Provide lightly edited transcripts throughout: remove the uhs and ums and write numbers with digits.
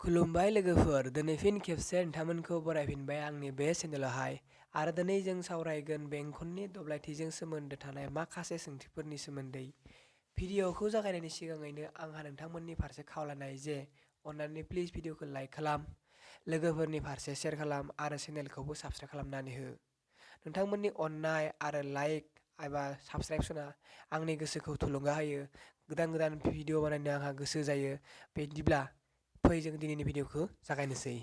खुलुमबाय लोगोफोर, दिनै फिन खेबसे नोंथांमोनखौ बरायफिनबाय आंनि बे चेनेलावहाय। आरो दिनै जों सावरायगोन बेंखननि दब्लायथिजों सोमोन्दो थानाय माखासे सोंथिफोरनि सोमोन्दै। भिडिअखौ जागायनायनि सिगाङैनो आंहा नोंथांमोननि फारसे खावलायनाय जे अन्नानै प्लिज भिडिअखौ लाइक खालाम, लोगोफोरनि फारसे शेयार खालाम आरो चेनेलखौबो साबस्क्राइब खालामनानै हो। नोंथांमोननि अननाय आरो लाइक एबा साबस्क्राइबसना आंनि गोसोखौ थुलुंगा होयो। गोदान गोदान भिडिअ बानायनो आंहा गोसो जायो। बिदिब्ला फै जों दिनैनि भिडिअखौ जागायनोसै।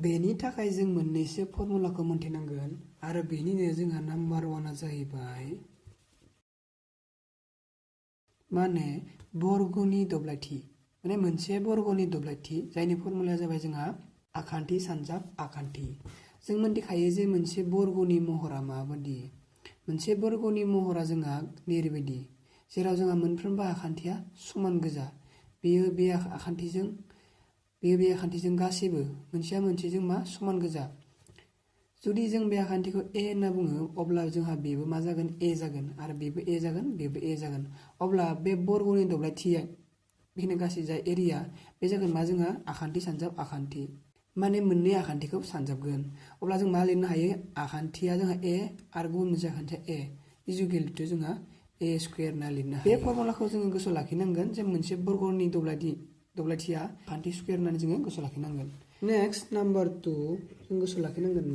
बेनि थाखाय जों मोननैसो फर्मुलाखौ मोनथिनांगोन आरो बेनिनो जोंहा नाम्बार 1आ जाहैबाय बर्गनि दब्लायथि। मोनसे बर्गनि दब्लायथि जायनि फर्मुलाया जाबाय जोंहा आखान्थि सानजाब आखान्थि। जों मोनथिखायो जे मोनसे बर्गनि महरा माबायदि। मोनसे बर्गनि महरा जोंहा ओरैबायदि, जेराव जोंहा मोनफ्रोमबो आखान्थिया समान गोजा। बेयो बे आखान्थिजों गासैबो मोनसेया मोनसेजों समान गोजा। जुदि जों बे आखान्थिखौ ए होनना बुङो, अब्ला जोंहा बेबो मा जागोन? ए जागोन आरो बेबो ए जागोन, बेबो ए जागोन। अब्ला बे बर्गनि दब्लायथिया बेखिनि गासै जा एरिया बे जागोन मा? जोंहा आखान्थि सानजाब आखान्थि। मोननै आखान्थिखौ सानजाबगोन। अब्ला जों मा लिरनो हायो? आखान्थिया जोंहा ए आरो गुबुन मोनसे आखान्थिया ए इजुकेल टु जोंहा ए स्कुवेर होनना लिरनो हायो। बे फर्मुलाखौ जोङो गोसोआव लाखिनांगोन जे मोनसे बर्गनि दब्लायथिया आखान्थि स्कुवेर होननानै जोङो गोसोआव लाखिनांगोन। नेक्स्ट नाम्बार 2 जों गोसोआव लाखिनांगोन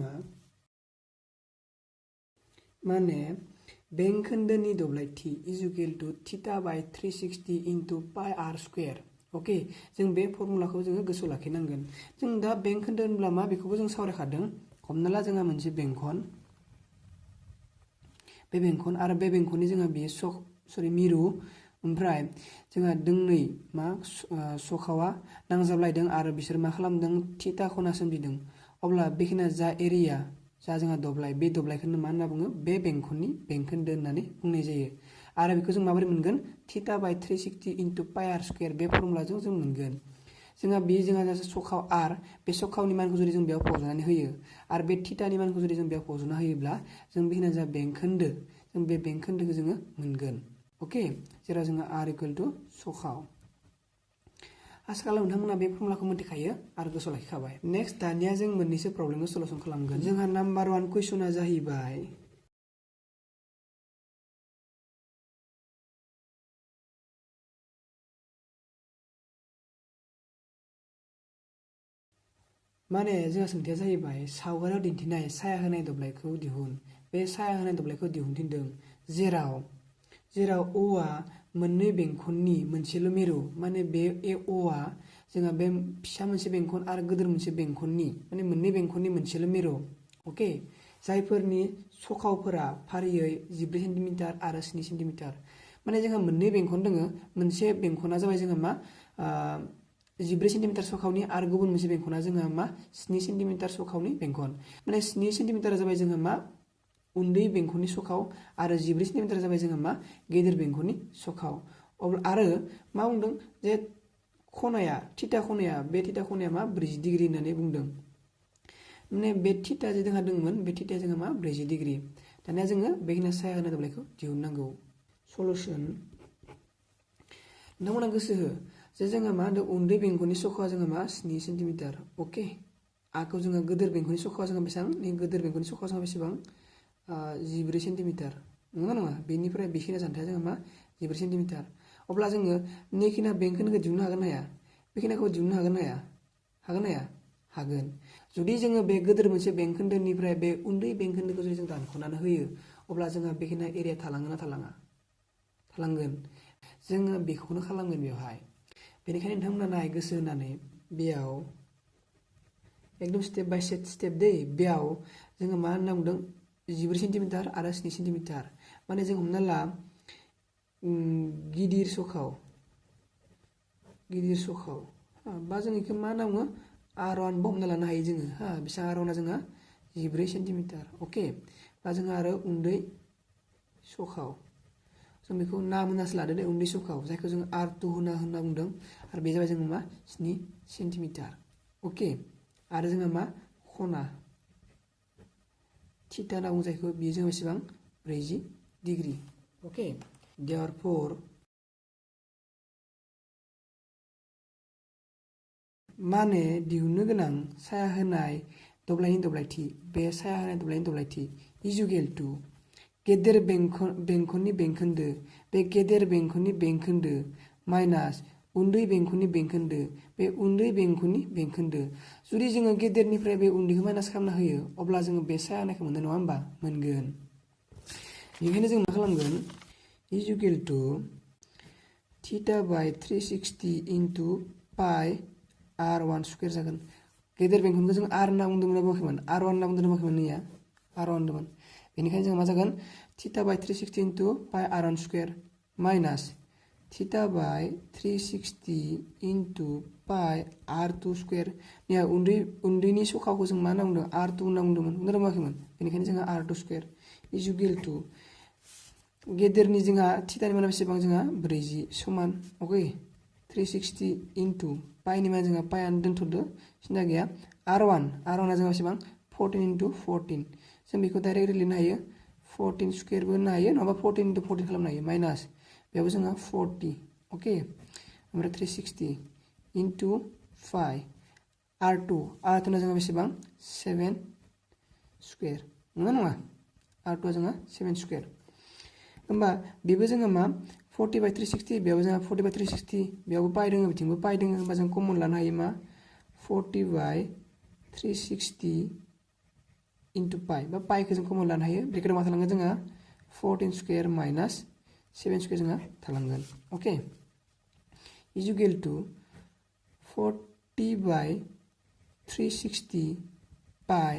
बेंखोन्दोनि दब्लायथि इजुकेल टु थीटा बाय 360 इन्टु पाइ आर स्कुवेर। अके, जों बे फर्मुलाखौ जोङो गोसोआव लाखिनांगोन। जों दा बेंखोन्दो होनब्ला मा बेखौबो जों सावरायखादों। हमना ला जोंहा मोनसे बेंखन, बे बेंखन आरो बे बेंखननि जोंहा बेयो मिरु, ओमफ्राय जोंहा दोंनै सखावा नांजाबलायदों आरो बिसोर मा खालामदों? थीटा खना सोमजिदों। अब्ला बेखिनिया जा एरिया जा जोंहा दब्लाय, बे दब्लायखौनो मा होनना बुङो? बे बेंखननि बेंखोन्दो होननानै बुंनाय जायो। आरो बेखौ जों माबोरै मोनगोन? थीटा बाय 360 इन्टु पाइ आर स्कुवेर बे फर्मुलाजों जों मोनगोन। जोंहा सखाव आर, बे सखावनि मानखौ जुदि जों बेयाव फज'नानै होयो आरो बे थीटानि मानखौ जुदि जों बेयाव फज'ना होयोब्ला जों बेखिनि जा बेंखोन्दो, जों बे बेंखोन्दोखौ जोङो मोनगोन। अके, जेराव जोङो आर इकुवेल टु सखाव। आसा खालामो नोंथांमोना बे फर्मुलाखौ मिथिखायो आरो गोसोआव लाखिखाबाय। नेक्स्ट, दानिया जों मोननैसो प्रब्लेमखौ सलुसन खालामगोन। जोंहा नाम्बार 1 कुइसना जाहैबाय जोंहा सोंथिया जाहैबाय सावगारियाव दिन्थिनाय साया होनाय दब्लायखौ दिहुन। बे साया होनाय दब्लायखौ दिहुनथिनदों जेराव अआ मोननै बेंखननि मोनसेल' मिरु। बे अआ जोंहा बे फिसा मोनसे बेंखन आरो गिदिर मोनसे बेंखननि मोननै बेंखननि मोनसेल' मिरु। अके, जायफोरनि सखावफोरा फारियै 14 सेन्टिमिटार आरो 7 सेन्टिमिटार। जोंहा मोननै बेंखन दङ। मोनसे बेंखना जाबाय जोंहा 14 सेन्टिमिटार सखावनि आरो गुबुन मोनसे बेंखना जोंहा 7 सेन्टिमिटार सखावनि बेंखन। 7 सेन्टिमिटारा जाबाय जोंहा उन्दै बेंखननि सखाव आरो 14 सेन्टिमिटार जाबाय जोंहा गेदेर बेंखननि सखाव। आरो मा बुंदों जे खनाया थीटा खनाया 40 डिग्री होननानै बुंदों। बे थीटा जे जोंहा दंमोन, बे थीटाया जोंहा 40 डिग्री। दानिया जोङो बेखिनि साया होनाय दब्लायखौ दिहुननांगौ। सलुसन, नोंथांमोना गोसो हो जे जोंहा मा होनदों? उन्दै बेंखननि सखावा जोंहा 7 सेन्टिमिटार। अके, आखौ जोङो गिदिर बेंखननि सखावा जोंहा बेसेबां? गिदिर बेंखननि सखावा जोंहा बेसेबां? 14 सेन्टिमिटार। नङा नङा, बेनिफ्राय बेखिनि जानथाया जोंहा 14 सेन्टिमिटार। अब्ला जोङो नेखिना बेंखोन्दोखौ दिहुननो हागोन ना हाया? बेखिनिखौ दिहुननो हागोन ना हाया? हागोन ना हाया? हागोन। जुदि जोङो बे गिदिर मोनसे बेंखोन्दोनिफ्राय बे उन्दै बेंखोन्दोखौ जुदि जों दानख'नानै होयो, अब्ला जोंहा बेखिनि एरिया थालाङो ना थालाङा? थालांगोन। जोङो बेखौनो खालामगोन बेवहाय। बेनिखायनो नोंथांमोना गोसो होनानै बेयाव एकदम स्टेप बाय स्टेप दै। बेयाव जोङो मा होनना बुंदों? 14 सेन्टिमिटार आरो 7 सेन्टिमिटार। जों हमना ला गिदिर सखाव बा जों बेखौ मा होनना बुङो? R1 बो हमना लानो हायो जोङो। बेसेबां R1आ जोंहा 14 सेन्टिमिटार। अके, बा जोंहा आरो उन्दै सखाव, जों बेखौ नाम होनासो लादो दे, उन्दै सखाव, जायखौ जों R2 होनना बुंदों। आरो बे जाबाय जोङो 7 सेन्टिमिटार। अके, आरो जोंहा खना थीटा होनना बुङो जायखौ, बेयो जोंहा बेसेबां? 40 डिग्री। अके, देयरफर माने दिहुननो गोनां साया होनाय दब्लायनि दब्लायथि बे साया होनाय दब्लायनि दब्लायथि इजुगेल टु गेदेर बेंखननि बेंखोन्दो बे गेदेर बेंखननि बेंखोन्दो माइनास उन्दै बेंखननि बेंखोन्दो बे उन्दै बेंखननि बेंखोन्दो जुदि जोङो गेदेरनिफ्राय बे उन्दैखौ माइनास खालामना होयो अब्ला जोङो बे साया होनायखौ मोननाय नङा होमबा मोनगोन बेनिखायनो जों मा खालामगोन इजुगेल टु थीटा बाय 360 इनटु पाइ r1 स्क्वायर जागोन गेदेर बेंखनखौ जों r होनना बुंदोंमोन ना बुङाखैमोन r1 होनना बुंदोंमोन ना बुङाखैमोन नैया r1 होनदोंमोन बेनिखायनो जों मा जागोन थीटा बाय 360 इनटु पाइ r1 square minus theta by 360 into पाइ r2 स्क्वायर नैया उन्दैनि सखाखौ जों मा होनना बुंदों r2 होनना बुंदोंमोन बुंदोंना बुङाखैमोन बेनिखायनो जोंहा r2 स्क्वायर इजुगेल टु गेदेरनि जोंहा थीटानि माना बेसेबां जोंहा 40 समान अके 360 इनटु पाइनि मा जोंहा पाइआनो दोनथ'दो सिन्था गैया r1 जोंहा बेसेबां 14 इनटु 14 जों बेखौ डाइरेक्ट लिरनो हायो 14 स्क्वायरबो होनो हायो नङाबा 14 इनटु 14 खालामनो हायो माइनास बेयावबो जोंहा 40 अके ओमफ्राय 360 इनटु 5 r2 ना जोंहा बेसेबां 7 स्क्वायर नङा नङा r2 आ जोंहा 7 स्क्वायर होमबा बेबो जोङो मा 40 बाय 360 बेयावबो जोंहा 40 बाय 360 बेयावबो पाइ दोङो बिथिंबो पाइ दोङो होमबा जों कमन लानो हायो मा 40 बाय 360 इनटु पाइ बा पाइखौ जों कमन लानो हायो ब्रेकेटाव मा थालांगोन जोंहा 14 स्क्वायर माइनास 7 स्क्वायर जोंहा थालांगोन अके इजुगेल टु 40 बाय 360 पाइ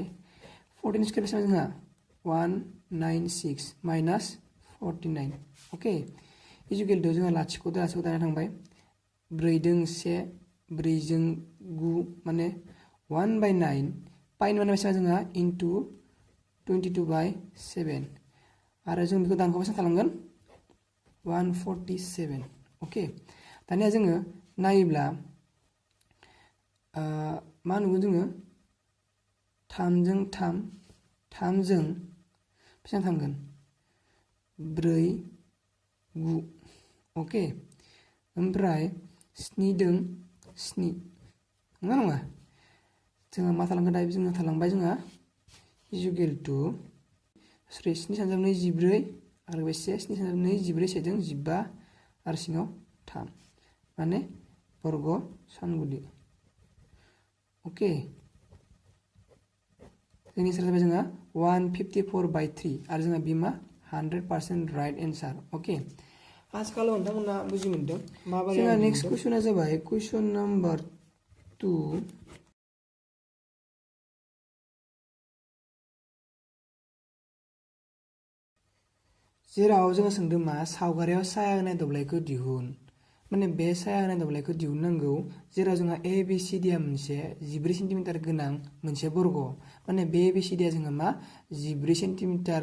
14 स्क्वायर बेसेबां जोंहा 196 माइनास 49 अके इजुगेल टु जोंहा लाथिख' दाना थांबाय 4 जों 1 4 जों 9 माने 1 बाय 9 पाइनि माने बेसेबां जोंहा इनटु 22 बाय 7 आरो जों बेखौ दानख'बा बेसेबां थालांगोन 147 अके दानिया जोङो नायोब्ला मा नुगोन जोङो 3 जों 3 जों बेसेबां थांगोन 4 9 अके ओमफ्राय 7 जों 7 नङा नङा जोंहा मा थालांगोन दायो जोंहा थालांबाय जोंहा इजुगेल टु 7 3 24 आरो बे 7 3 24 7 15 आरो सिङाव 3 माने बर्ग सानगुदि अके जोंनि एन्सार जाबाय जोंहा 154 बाय 3 आरो जोंहा बिमा 100% राइट एन्सार अके आसा खालामो नोंथांमोना बुजि मोनदों माबायदि जोंहा नेक्स्ट कुइसना जाबाय कुइसन नाम्बार 2 जेराव जोङो सोंदों मा सावगारियाव साया होनाय दब्लायखौ दिहुन माने बे साया होनाय दब्लायखौ दिहुननांगौ जेराव जोंहा ABCD आ मोनसे 14 सेन्टिमिटार गोनां मोनसे बर्ग माने बे ABCD आ जोंहा मा 14 सेन्टिमिटार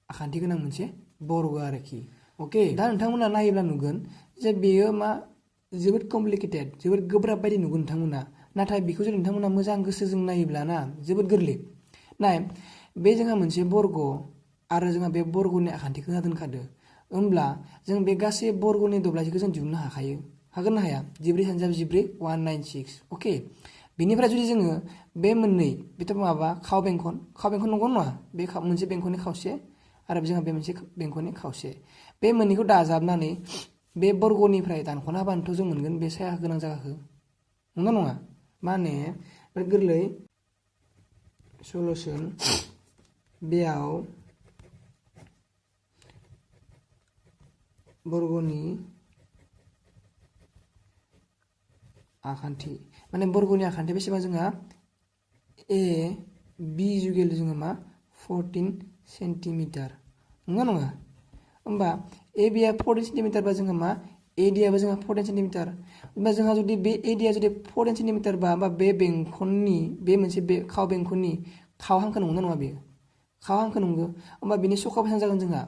आखान्थि गोनां मोनसे बर्ग आरोखि अके दा नोंथांमोना नायोब्ला नुगोन जे बेयो मा जोबोद कमप्लिकेटेड जोबोद गोब्राब बायदि नुगोन नोंथांमोना नाथाय बेखौ जुदि नोंथांमोना मोजां गोसोजों नायोब्ला ना जोबोद गोरलै नाय बे जोंहा मोनसे बर्ग आरो जोंहा बे बर्गनि आखान्थिखौ होना दोनखादो होमब्ला जों बे गासै बर्गनि दब्लायथिखौ जों दिहुननो हाखायो हागोन ना हाया 14 सानजाब 14 196 अके बेनिफ्राय जुदि जोङो बे मोननै बेथ' माबा खाव बेंखन नंगौ नङा बे मोनसे बेंखननि खावसे आरो जोंहा बे मोनसे बेंखननि खावसे बे मोननैखौ दाजाबनानै बे बर्गनिफ्राय दानख'ना होबानोथ' जों मोनगोन बे साया गोनां जायगाखौ नंगौ नङा माने बिराद गोरलै सलुसन बेयाव बर्गनि आखान्थि माने बर्गनि आखान्थि बेसेबां जोंहा AB जुगेल जोङो मा 14 सेन्टिमिटार नङा नङा होमबा AB आ 14 सेन्टिमिटार बा जोंहा मा AD आबो जोंहा 14 सेन्टिमिटार होमबा जोंहा जुदि बे AD आ जुदि 14 सेन्टिमिटार बा बे बेंखननि बे मोनसे बे खाव बेंखननि खाव हांखो नंगौ नङा बेयो खाव हांखो नंगौ होमबा बिनि सखा बेसेबां जागोन जोंहा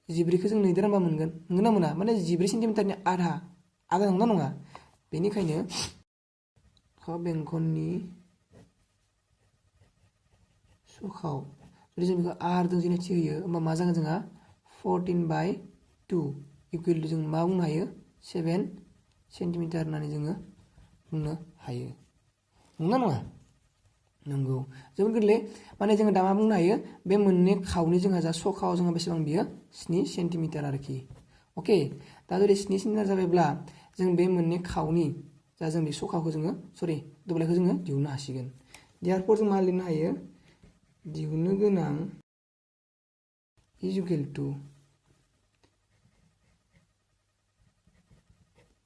14खौ जों 2 रानबा मोनगोन नंगौना मोना माने 14 सेन्टिमिटारनि आधा नंगौना नङा बेनिखायनो खाव बेंखननि सखाव जुदि जों बेखौ r जों सिनायथि होयो होमबा मा जागोन जोंहा 14 बाय 2 इकुवेल टु जों मा बुंनो हायो 7 सेन्टिमिटार होननानै जोङो बुंनो हायो। नंगौना नङा? नंगौ, जोबोद गोरलै। माने जोङो दा मा बुंनो हायो, बे मोननै खावनि जोंहा जा सखाव जोंहा बेसेबां बियो 7 सेन्टिमिटार आरोखि। अके, दा जुदि 7 सेन्टिमिटार जाबायब्ला जों बे मोननै खावनि जा जों बे सखाखौ जोङो दब्लायखौ जोङो दिहुननो हासिगोन। देयारफर जों मा लिरनो हायो, दिहुननो गोनां इज इकुवेल टु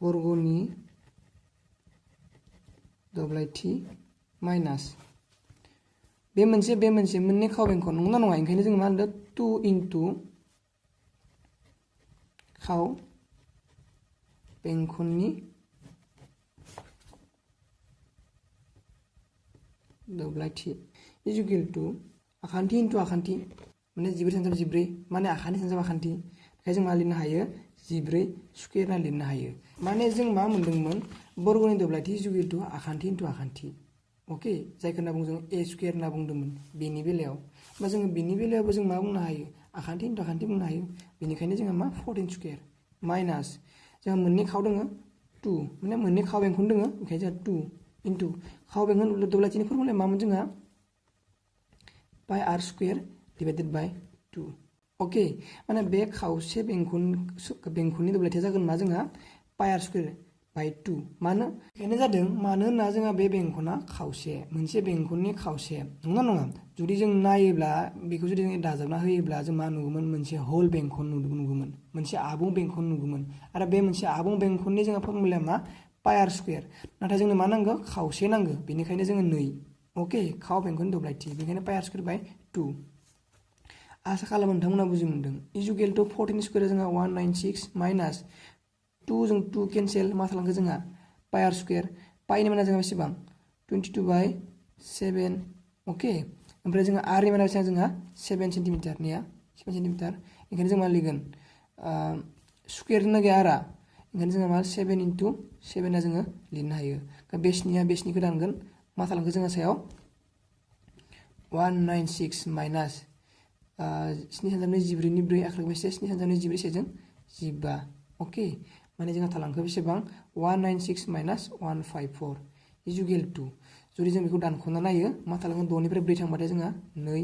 बर्गनि दब्लायथि माइनास बे मोनसे मोननै खाव बेंखन, नंगौना नङा? ओंखायनो जों मा होनदों 2 इनटु खाव बेंखननि दब्लायथि इज इकुवेल टु आखान्थि इनटु आखान्थि, माने 14 सानजाब 14, माने आखान्थि सानजाब आखान्थि। ओंखायनो जों मा लिरनो हायो, 14 स्कुवेर होनना लिरनो हायो। माने जों मा मोनदोंमोन, बर्गनि दब्लायथि इज इकुवेल टु आखान्थि इनटु आखान्थि। अके, जायखौ होनना बुङो जों ए स्कुवेर होनना बुंदोंमोन बेनि बेलायाव। होमबा जोङो बेनि बेलायावबो जों मा बुंनो हायो, आखान्थि इनटु आखान्थि बुंनो हायो। बेनिखायनो जोंहा मा 14 स्कुवेर माइनास जोंहा मोननै खाव दङ 2, माने मोननै खाव बेंखन दङ, ओंखायनो जोंहा 2 इनटु खाव बेंखन दब्लायथिनि फर्मुलाया मामोन जोंहा पाइ आर स्कुवेर डिभाइडेड बाय 2। अके, माने बे खावसे बेंखननि दब्लायथिया जागोन मा जोंहा पाइ आर स्कुवेर बाय 2। मानो बेनो जादों, मानो होनना जोंहा बे बेंखना खावसे, मोनसे बेंखननि खावसे, नंगौना नङा? जुदि जों नायोब्ला बेखौ जुदि जों दाजाबना होयोब्ला जों मा नुगौमोन, मोनसे हल बेंखन नुगौमोन, मोनसे आबुं बेंखन नुगौमोन। आरो बे मोनसे आबुं बेंखननि जोंहा फर्मुलाया मा पाइ आर स्कुवेर, नाथाय जोंनो मा नांगौ, खावसे नांगौ, बेनिखायनो जोङो 2। अके, खाव बेंखननि दब्लायथि, बेनिखायनो पाइ आर स्कुवेर बाय 2। आसा खालामो नोंथांमोना बुजि मोनदों। इज इकुवेल टु 14 स्कुवेर जोंहा 196 माइनास 2 जों 2 केन्सेल, मा थालांखो जोंहा पाइ आर स्कुवेर, पाइनि माना जोंहा बेसेबां 22 बाय 7। अके, ओमफ्राय जोंहा आरनि माना बेसेबां जोंहा 7 सेन्टिमिटारनिया 7 सेन्टिमिटार, ओंखायनो जों मा लिरगोन, स्कुवेर होनना गैया आरा, ओंखायनो जोंहा मा 7 इनटु 7 होनना जोङो लिरनो हायो। बेसनिखौ दानगोन, मा थालांखो जोंहा सायाव 196 माइनास 7 सानजाबनि 14 नि 4 आखाइ 7 7 सानजाबनि 14 सेजों 15। अके, माने जोंहा थालांखो बेसेबां 196 माइनास 154 इज इकुवेल टु, जुदि जों बेखौ दानख'ना नायो मा थालांगोन, 2 निफ्राय 4 थांबाथाय जोंहा 2,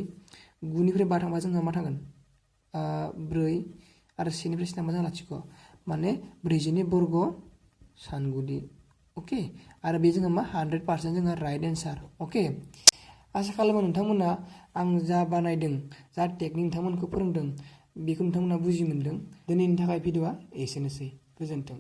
9 निफ्राय 5 थांबा जोंहा मा थागोन 4, आरो 1 निफ्राय 7 थांबा जोंहा लाथिख', माने 40 नि बर्ग सानगुदि। अके, आरो बे जोंहा मा 100% जोंहा राइट एन्सार। अके, आसा खालामो नोंथांमोना आं जा बानायदों, जा टेकनिक नोंथांमोनखौ फोरोंदों, बेखौ नोंथांमोना बुजि मोनदों। दिनैनि थाखाय भिडिअआ एसेनोसै, गोजोन्थों।